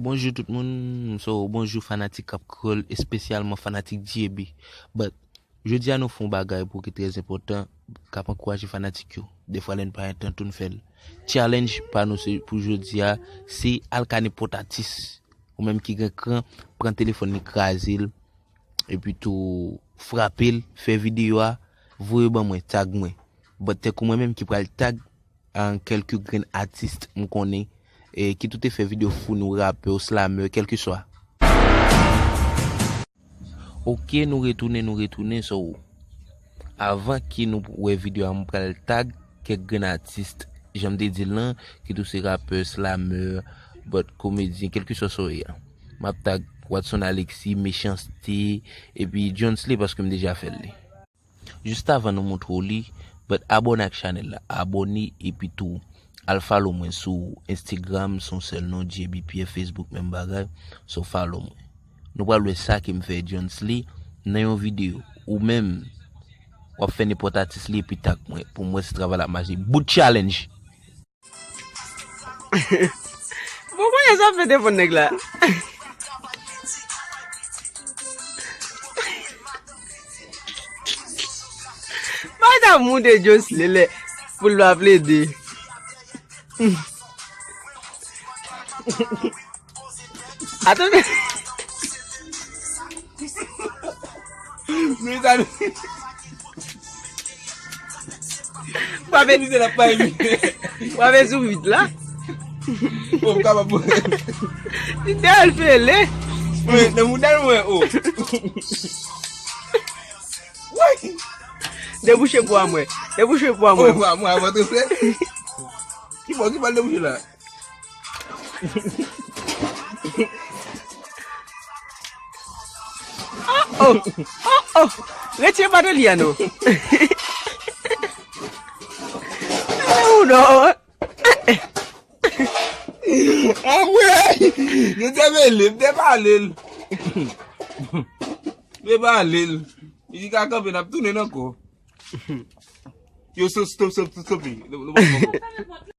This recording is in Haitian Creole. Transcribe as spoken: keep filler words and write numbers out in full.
Bonjou tout moun, so, bonjou fanatik Rap Kreyòl, espesyalman fanatik J B. But, jodi a nou fè yon bagay pou ki trè enpòtan, k ap ankouraje fanatik yo. Defwa lè n pa gen tan tou n fè l. Challenge pa nou se pou jodi a, se al ka nenpòt atis. Ou menm ki gen kran, pran telefòn li kraze l, epi tou frape l, fè videyo a, voye ban mwen, tag mwen. But tankou mwen menm ki pral tag, an kèlke grenn atis m konnen, e, ki tou te fè videyo founi, rapè, slamè, kèlkeswa. Oke, nou retounen, nou retounen, so, avan ke nou wè videyo a, m pral tag kèk grenn atis, jan m te di l lan, ki tou se rapè, slamè, but komedyen, kèlkeswa sa w ye a. M ap tag Watson Alexis, Mechans-T, epi Jones Lee, paske m deja fè l li. Jis avan nou montre w li, but abòne ak chanèl la, abòne epi tou al follow mwen sou Instagram, se yon sèl non, J B Pierre, Facebook, menm bagay, so follow mwen. Nou pral wè sa ke m fè Jones Lee nan yon videyo. Ou menm, w ap fè nenpòt atis li epi tag mwen pou m wè si travay la ap mache. Bout challenge! Bon, kounye a sa ap fè telefòn nèg la. Bay ta moute Jones Lee lè pou l pa plede. Atann. Mezanmi. Pape. Mizè la pa evi. Pape sou vit la. Oh, m kapab. Li te al fele. Mwen, nan mouda l mwen, oh. Woy. Debouche pou a mwen. Debouche pou a mwen. Oh, mwen, mwen, avan tou fè. Ki bò, ki bò l debouche la? Oh, oh, oh, oh. Retire batri a non. Ou non. Apre, yo te mele, m te pale l. M te pale l. Li ka kanpe, n ap tounen ankò. Yo, stop, stop, stop, stop, stop.